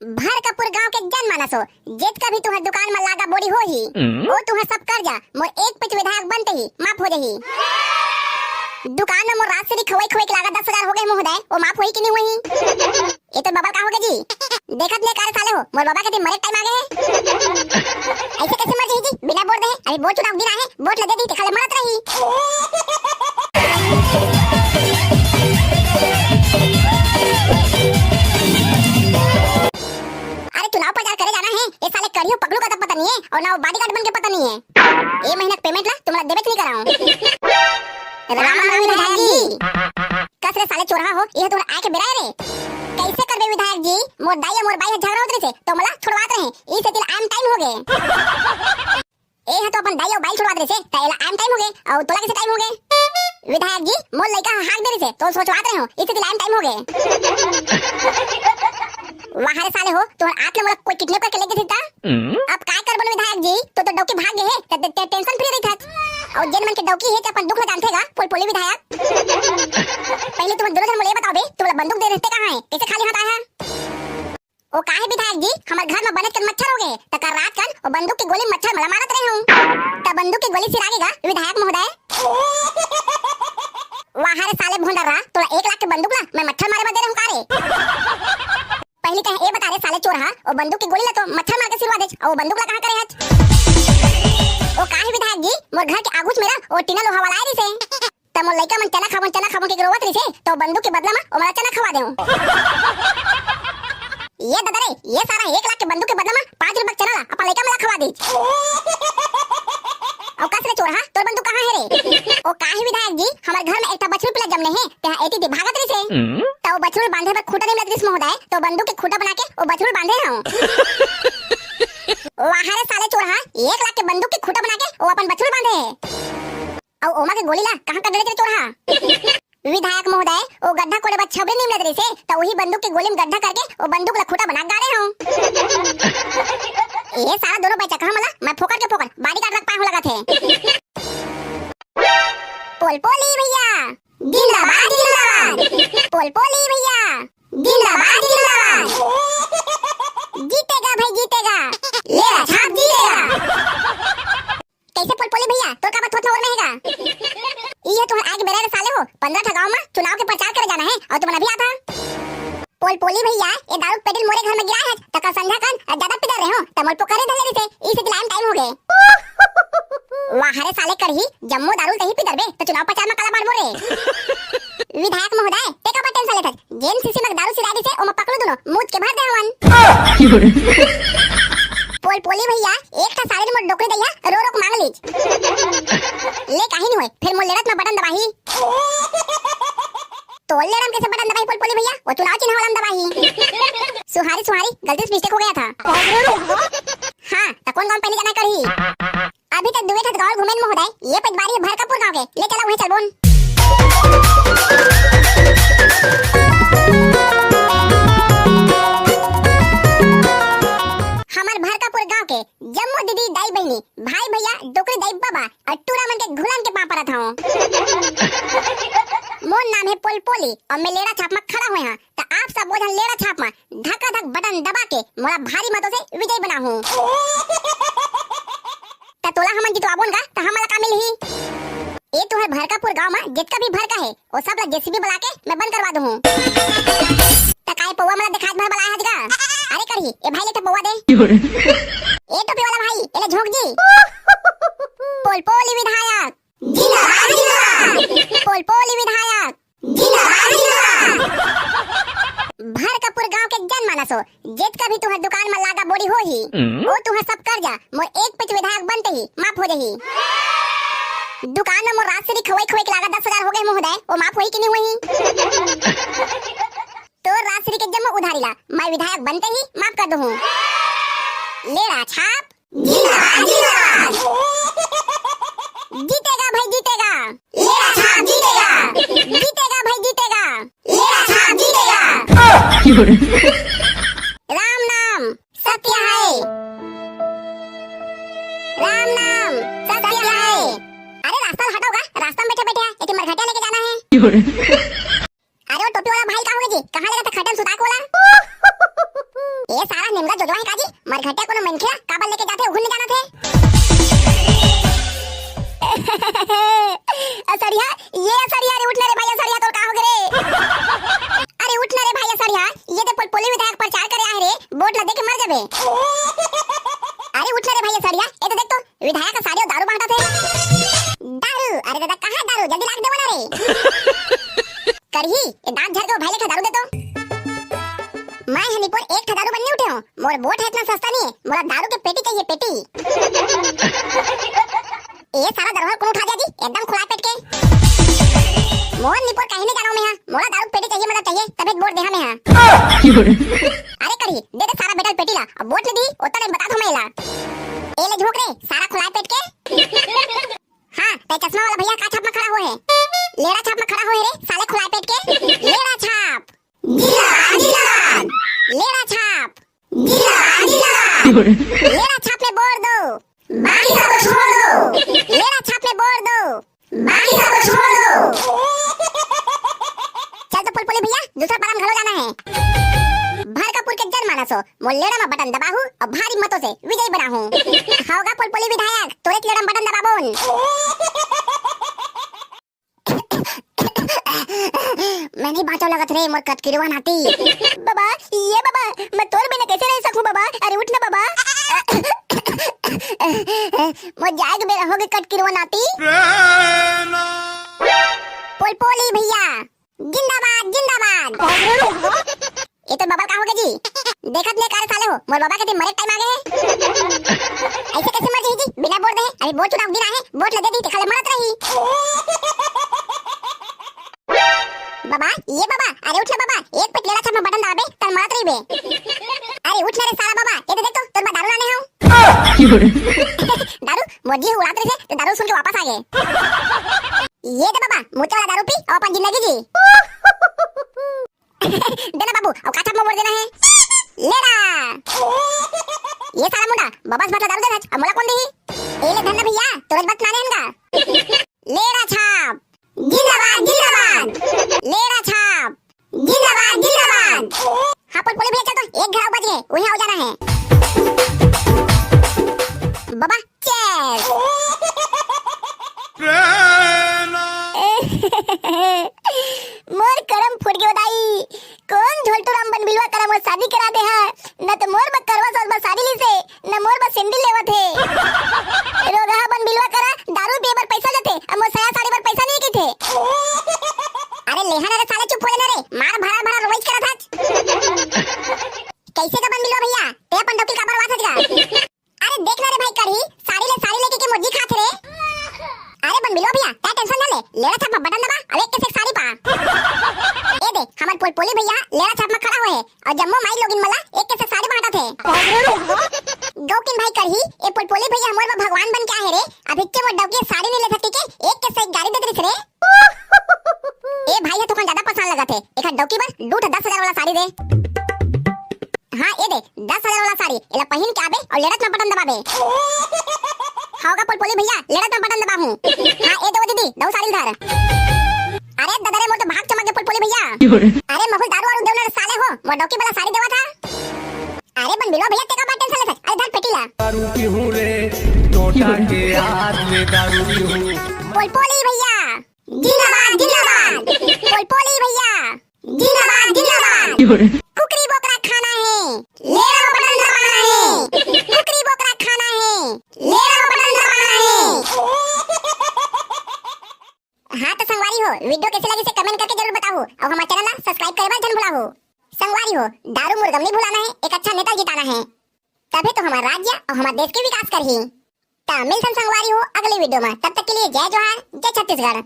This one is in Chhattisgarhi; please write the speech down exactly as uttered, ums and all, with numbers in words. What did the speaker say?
भरकापुर गांव के जनमानस हो, जेतका भी तुंहर दुकान म लागा बोरी होही, हम्म। ओ तुंहर सब कर्जा मोर एक पैच विधायक बनते ही माफ हो जाही। दुकान म मोर राजश्री खवई खवई के लागा दस हजार हो गए महोदय, ओ माफ होही कि नहीं होही? ये तो बबल का हो गया जी? देखत नहीं का रे साले हो, मोर बाबा के दिन मरे टाइम आ गए। ऐसे कैसे मर जाही जी? बिना वोट दे, अभी वोट चुनाव दिन आहे, वोट ल दे दी, तेखर ले मरत रही। अरे चुनाव प्रचार करे जाना है, ये साले करियो पगलू का तो पता नहीं है और ना वो बॉडीगार्ड बन के पता नहीं है। ये महीना का पेमेंट ला तुमला देबेच नहीं कराऊं। राम राम विधायक जी। कस रे साले चोरहा हो, ये तुम्हारा आए के बेरा है रे। कैसे करबे विधायक जी, मोर दाई और मोर बाई ह झगड़ा होत रहिसे, तो मला छुड़वात रहे, ई सेती आए म टाइम हो गए। ए ह तो अपन दाई अउ बाई छुड़वात रहिसे, त एला आए म टाइम होगे, अउ तोला कइसे टाइम होगे? विधायक जी, मोर लइका ह हाक दे रहिसे, तो सोचवात रहे हो, इसे दिलाए म टाइम होगे। वाह रे साले हो, तोहर आत ले मोला कोई किडनैप करके ले गे त? अब काय करबन विधायक जी, तो, तो डौकी भाग गे हे, त, त, त टेंशन फ्री रहिथस। अउ जेन मन के डौकी हे, ते अपन दुख ल जानथे गा, पोलपोली विधायक। पहले तुम दोनों जन मोला ये बताओ बे, तुमला बंदूक दे रहिसे कहाँ है, कैसे खाली हाथ आया? ओ काहे विधायक जी, हमर घर म बनेच कन मच्छर हो गए, त कल रात कन ओ बंदूक के गोली मच्छर मला मारत रहे हूँ। त बंदूक के गोली सिरा गे गा विधायक महोदय। वाह रे साले भोंडरा, तोला एक लाख के बंदूक ला मैं मच्छर मारे बर दे रहे हूँ का रे? पहली कहे ए बता रे साले चोरहा, ओ बंदूक के गोली ला तो मच्छर मार के सिरवा देच, अउ ओ बंदूक ला कहाँ करे हच? ओ काहे विधायक जी, मोर घर के आगूच मेरा ओ टीना लोहा वाला आए रहिसे। त मोर लइका मन चना खाबो, चना खाबो के रोवत रहिसे, त बंदूक के बदला म ओमन ला चना खवा देहूं। ये ददा रे, ये सारा एक लाख के बंदूक के बदला म पाँच रुपया के चना ला अपन लइका मन ला खवा दीच। अउ कस रे चोरहा, तोर बंदूक कहाँ हे रे? ओ काहे विधायक जी, हमर घर म एक ठा बछरू पिला जमने हे, तेहा एती ती भागत रहिसे। त ओ बछरू बांधे बर खूंटा नइ मिलत रहिस महोदय, त बंदूक के खूंटा बना के ओ बछरू बांधे हूं। वाह रे साले चोरहा, एक लाख के बंदूक के खूंटा बना के ओ अपन बछरू बांधे हे। अउ ओमा के गोली ला कहाँ कर डरे तेरे चोरहा? विधायक महोदय, ओ गड्ढा कोड़े बर छबरी नइ मिलत रहिसे, त उही बंदूक के गोली म गड्ढा करके ओ बंदूक ला खूंटा बना के गाड़े हूं। ए सारा दोनों बैचा कहाँ मला, मैं फोकट के फोकट बॉडीगार्ड रख पाए हूं लगत हे। पोलपोली भैया जिंदाबाद, जिंदाबाद। पोलपोली भैया जिंदाबाद, जिंदाबाद। जीतेगा भाई, जीतेगा। लेड़ा छाप जीतेगा। कैसे पोलपोली भैया, तोर का बात होत ना और में हेगा? ई है तुम्हार आगे बेरा रे साले हो, पंद्रह ठा गांव म चुनाव के प्रचार करे जाना है अउ तुमन अभी आथा। पोलपोली भैया, ये दारू के पेटी ल मोरे घर म गिराए हच, त कल संझा कन ज्यादा पिदर रहे हो, त मोर पोकरे धर ले रहिसे, इसे दिलाए म टाइम हो गए। वाह रे साले करही, जम्मो दारू ल तही पिदरबे, त चुनाव प्रचार म काला बांटबो रे? विधायक महोदय, ते काबर टेंशन लेथस? जेन शीशी म दारू सिराए रहिसे, ओमा पकलू दुनो, मूत के भर दे हवन। पोलपोली भैया, एक ठा साले ल मोर डोकरी दइया रो रो के मांग लीच। ले काही नहीं होय, फेर मोर लेड़त म बटन दबाही। तोर लेड़ा म कैसे बटन दबाही पोलपोली भैया? वो चुनाव चिन्ह वाला म दबाही। सुहारी, सुहारी, गलती से मिस्टेक हो गया था। हाँ, त कौन गांव पहले जाना करही? अभी तक दुए ठन गांव घूमेन महोदय, ये पचबारी है भरकापुर गांव के, ले चला उहें चलबोन। हमर भरकापुर गांव के जम्मो दीदी, दाई, बहिनी, भाई, भैया, डोकरी, दाई, बाबा अउ टूरा मन के घुलन के पांव परत हंव। मोर नाम हे पोलपोली अउ मैं लेड़ा छाप म खड़ा होय हंव, त आप सबो झन लेड़ा छाप म धकाधक बटन दबा के मोला भारी मतों से विजयी बनाहू। त तोला हमन जितवाबोन गा, त हमन ला का मिलही? ए तुंहर भरकापुर गांव म जेतका भी भरका हे, ओ सब ला जेसीबी बुला के मैं बंद करवा दूहूं। त काय पौवा मोला देखात भर बलाए हच गा? अरे करही, ए भाई ले तो पौवा दे। ए टोपी वाला भाई, एले झोंक जी। पोलपोली विधायक। जिंदाबाद, जिंदाबाद। पोलपोली विधायक। जिंदाबाद, जिंदाबाद। भरकापुर गांव के जनमानस हो, जेतका भी तुंहर दुकान म लागा बोरी होही, हम्म। ओ तुंहर सब कर्जा मोर एक पैच विधायक बनते ही माफ हो जाही। दुकान म मोर राजश्री खवई खवई के लागा दस हजार हो गए महोदय, ओ माफ होही कि नहीं होही? तोर राजश्री के जम्मो उधारी ला मैं विधायक बनते ही माफ कर दूहूं। लेड़ा छाप। जिंदाबाद, जिंदाबाद। जीतेगा भाई, जीतेगा। लेड़ा छाप जीतेगा। जीतेगा भाई, जीतेगा। लेड़ा छाप जीतेगा। राम नाम सत्य है। राम नाम सत्य है। अरे रास्ता हटाओगा, रास्ता में बैठे बैठे है, एक मरघटिया लेके जाना है। अरे वो टोपी वाला भाई का होगे जी, कहाँ लेगा था खटम सुता कोला? ए ए सारा नेमगा जोजवा हे काजी, मरघटिया कोनो मनखे ला काबर लेके जाथे, उहू नइ जानत हे। असरिया, ए असरिया रे, उठ ना रे भाई असरिया, तोर का होगे रे? अरे उठ ना रे भाई असरिया, ए दे पोलपोली विधायक परचार करे आहे रे, वोट ला देके मर जाबे। अरे उठ ना रे भाई असरिया, ए दे देख तो, विधायक ह साड़ी अउ दारू बांटत हे। दारू? अरे दादा, कहाँ दारू? जल्दी लाके देवा ना रे। करही, ए दांत झर के भाई लेके दारू दे तो। मैं ह निपोर एक ठा दारू बर नइ उठे हों, मोर वोट ह इतना सस्ता नइ हे, मोला दारू के पेटी चाहिए, पेटी। ए सारा दरोहर कोन उठा दिया जी, एकदम खुला पेट के। मोर निपोर कहीं नइ जानव मैं हा, मोला दारू के पेटी चाहिए, मतलब चाहिए, तभे वोट देहा मैं हा। अरे करही, दे दे सारा बेटा ल पेटी ला, अब वोट ले दी, ओतना टाइम बता दो मैं ला। ए ले झोंक रे, सारा खुला पेट के। हाँ, ते चश्मा वाला भैया का छाप में खड़ा होहे? लेड़ा छाप में खड़ा होहे रे, साले खुला पेट के। लेड़ा छाप। जिंदाबाद, जिंदाबाद। लेड़ा छाप। जिंदाबाद, जिंदाबाद। लेड़ा छाप में वोट दो। बाकी सबको छोड़ दो। लेड़ा छाप में वोट दो। बाकी सबको छोड़ दो। चल तो पोलपोली भैया, दूसरा पारा म घलो जाना हे। भर का पुर के जनमानस हो, मोर लेड़ा म बटन दबाहू अउ भारी मतों से विजयी बनाहू। हव गा पोलपोली विधायक, तोरे लेड़ा म बटन दबाबोन। मैं नइ बांचव लगत रे, मोर कटकिरवा नाती। बाबा, ए बाबा, मैं तोर बिना कइसे रह सकहूं बाबा? अरे उठ ना बाबा। मोर जाए के बेरा होगे कटकिरवा नाती। पोलपोली भैया, जिंदाबाद, जिंदाबाद। ए तोर बबा ल का होगे जी? देखत नइ का रे साले हो, मोर बबा के दिन मरे के टाइम आगे हे। अइसे कइसे मर जाही जी, बिना वोट देहे? अभी वोट चुनाव दिन आहे, वोट ल दे दी, तेखर ले मरत रही। बबा, ए बबा, अरे उठ ना बबा, एक पेट लेड़ा छाप में बटन दबाबे, तब मरत रहिबे। अरे उठ ना रे सारा बबा, ए दे देख तो, तोर बर दारू लाने हंव। दारू? मोर जी उड़ात रहिसे, त दारू सुन के वापस आगे। ए दे बबा, मुते वाला दारू पी अउ अपन जिंदगी जी। दे ना बाबू, अउ का छाप में वोट देना हे? लेड़ा। ए सारा मुंडा, बबा ल भर ला दारू दे देस, अब मोला कोन दिही? ए ले धन ना भैया, तोरे बर लाने हंव गा। लेड़ा छाप। जिंदाबाद, जिंदाबाद। लेड़ा छाप। जिंदाबाद, जिंदाबाद। हाँ, पोलपोली भैया, चल तो, एक घर अउ बच गे, उहें अउ जाना हे। बबा, चेस। मोर करम फूट गे ओ दाई, कोन झोलटू राम बनबिलवा करा मोर शादी करा दे हा, न तो मोर बर करवा चौथ बर साड़ी लिसे, न मोर बर सेंडिल लेवत हे। रोगहा बनबिलवा करा दारू पिए बर पइसा लेथे, अउ मोर साया साड़ी बर पइसा नइ किथे। अरे लेहा ना रे साले, चुप हो जा ना रे, मार भरा भरा रोइच करत हच। कइसे का बनबिलवा भैया, ते अपन डौकी काबर रोवात हच गा? अरे देख ना रे भाई करही, साड़ी ले साड़ी लेके के मोर जी खात रे। अरे बनबिलवा भैया, तैं tension ना ले, लेड़ा छाप में बटन दबा, अब एक के से एक साड़ी पा। ए दे, हमर पोलपोली भैया लेड़ा छाप में खड़ा होहे, अउ जम्मो माई लोगिन मन ला एक के से साड़ी बांटत हे। गौकिन भाई करही, ए पोलपोली भैया हमर बर भगवान बन के आहे रे, अभी के मोर डौकी साड़ी नइ ले सके के एक के से एक गारी दे दिस रे। ए भाई, ए ह थोकन जादा परेशान लगत हे, एखर डौकी बर दू ठा दस हजार वाला साड़ी दे। हाँ, ए दे, दस हजार वाला साड़ी, एला पहिन के आबे अउ लेड़ा छाप में बटन दबाबे। हव गा पोलपोली भैया, लेड़ा छाप में बटन दबाहूं। हाँ, ए दे वो दीदी, दऊ साड़ी धर। अरे ददा रे, मोर तो भाग चमक गे पोलपोली भैया। अरे महू ल दारू वारू देव ना रे साले हो, मोर डौकी वाला साड़ी देवत हा। अरे बनबिलवा भैया, तें काबर tension लेथस? अरे धर पेटी ला। दारू पीहूं रे, टोटा के हाथ में दारू पीहूं। पोलपोली भैया, जिंदाबाद, जिंदाबाद। पोलपोली भैया, जिंदाबाद, जिंदाबाद। कुकरी बोकरा खाना हे, लेड़ा बटन दबाना हे। कुकरी बोकरा खाना हे, लेड़ा बटन दबाना हे। हाँ तो संगवारी हो, video कइसे लगिस comment करके जरूर बताहू, अउ हमर channel ला subscribe करे बर झन भुलाहू। संगवारी हो, दारू मुर्गा म नइ भुलाना हे, एक अच्छा नेता ल जिताना हे, तभे तो हमर राज्य अउ हमर देश के विकास करही। त मिलथन संगवारी हो अगले video म, तब तक के लिए जय जोहार, जय छत्तीसगढ़।